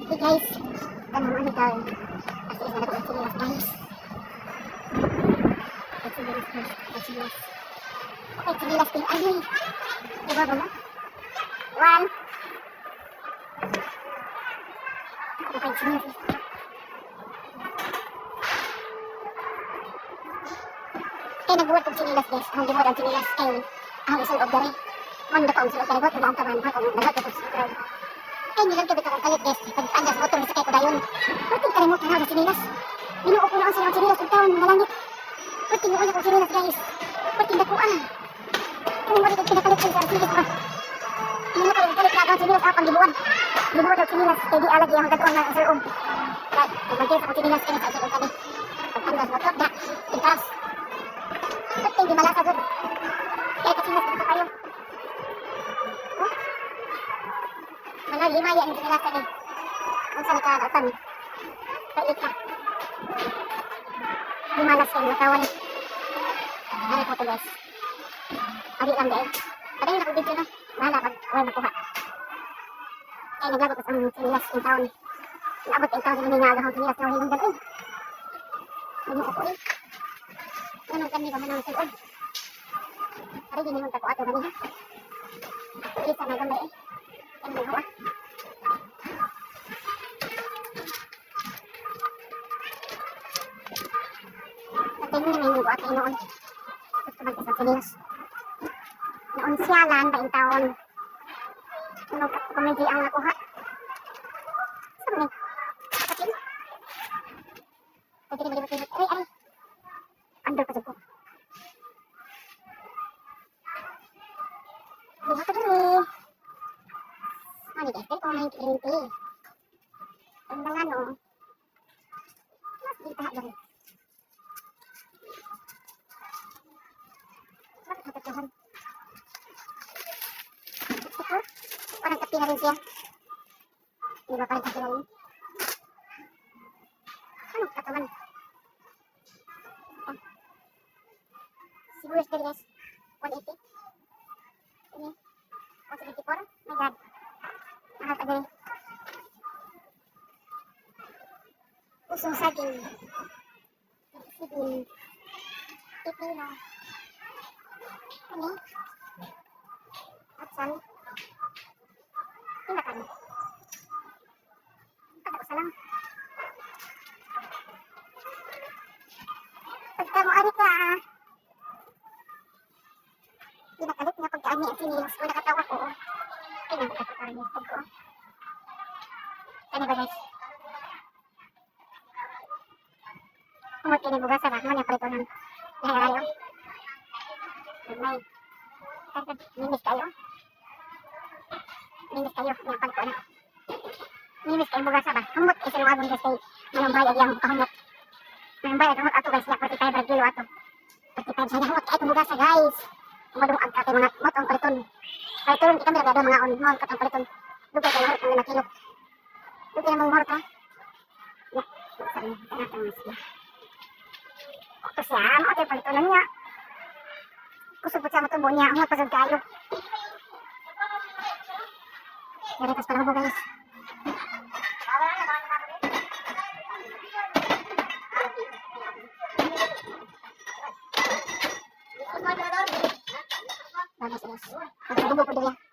Hey guys, tanong ano daw. Kasi isa na ko ang sinilas, guys. Ang sinilas, guys. Ang sinilas. Okay, sinilas ko yung ay. Diba ba na? One. Okay, sinilas. Kaya nagbuhat kong sinilas, guys. Ang gibuhat ang sinilas kay ang isang og diri. Mondo ko ang sulod diri. Buhat ko ang taman. Buhat ko ang dagat ko sa. Kay nilang gabi akong kalit, guys. Pag andas motor sa kay ko dayon. Perting kalimot na sa sinilas. Ginoo ko na ang silang sinilas ug taon nga langit. Perting mo akong sinilas, guys. Perting dako ah. Kung mo ko pinakalit sa ang sinilas ba. Ginoo ko ang kalit na ang sinilas ako ang gibuhat. Gibuhat ang sinilas kay di alagi ang gatuon nga ang sulod. Pag sa akong sinilas kini sa sulod kami. Pag andas motor da. Intas. Perting di malasa gud. Kaya kasinas ko kayo. Huh? Mga lima yan ang sinilas ni. Unsa ni ka dautan? Kailit ka. Di malas kayo matawan. Ano po to, guys? Abi lang dahil. Padayon ako video no. Bahala pag wala makuha. Kaya naglagot ko sa among sinilas in town. Naabot in town sa mga nga akong sinilas na hinungdan. Uy! Ano ako eh? Ano kami ba manang sulod? Ari din mo ko ato gani ha. Isa na gamay eh. Ano mo ah? Natingin na may ato noon. Gusto man sa sinilas. Naunsyalan ba in taon? Ano ka kumidi ang nakuha? Saan ni? Kapil? Pwede rin malibot-libot. Ay, ay. Andor pa ko. Di ba ka dun eh? Ano guys, dito may green tea. Ang mga no. Mas dita dun. Bakit natatuhan? 64? Parang kape na rin siya. Di ba parang kape na rin? Ano katawan? Ah. Sibuyas dali, guys. 180. Ini. 174. My God. Mahal pa dali. Usong saging. Sibin. Pipino. Ano? Atsan. Pila ka ni? Pagka lang. Pagka mo ari ka ah. Pinakalit nga pagkaani ang sinilas ko nakatawa ko. Ay, nakakatawa niya ko. Ano ba, guys? Umot kini bugasa ba? Mo niya palito ng lahi-lahi oh. May. Nimis kayo. Nimis kayo. Niya palito na. Nimis kayo bugasa ba? Humot kay sinuwagon, guys, kay manumbay ag iyang kahumot. Manumbay ag humot ato, guys. Ya 45 ra kilo ato. 45 siya humot kay bugasa, guys. Umadong ang kay mga mot ang paliton. Paliton kita mira mga on mo katong paliton. Dugay kay mahurot ang 5 kilo. Dugay na mong mahurot ha. Ya, sa inyo kana siya. Ito siya, mo kay palitonan niya. Kusog po siya matubo niya, humot pa sad kaayo. Dere tas para guys. Vamos, guys. Magsubo po diri.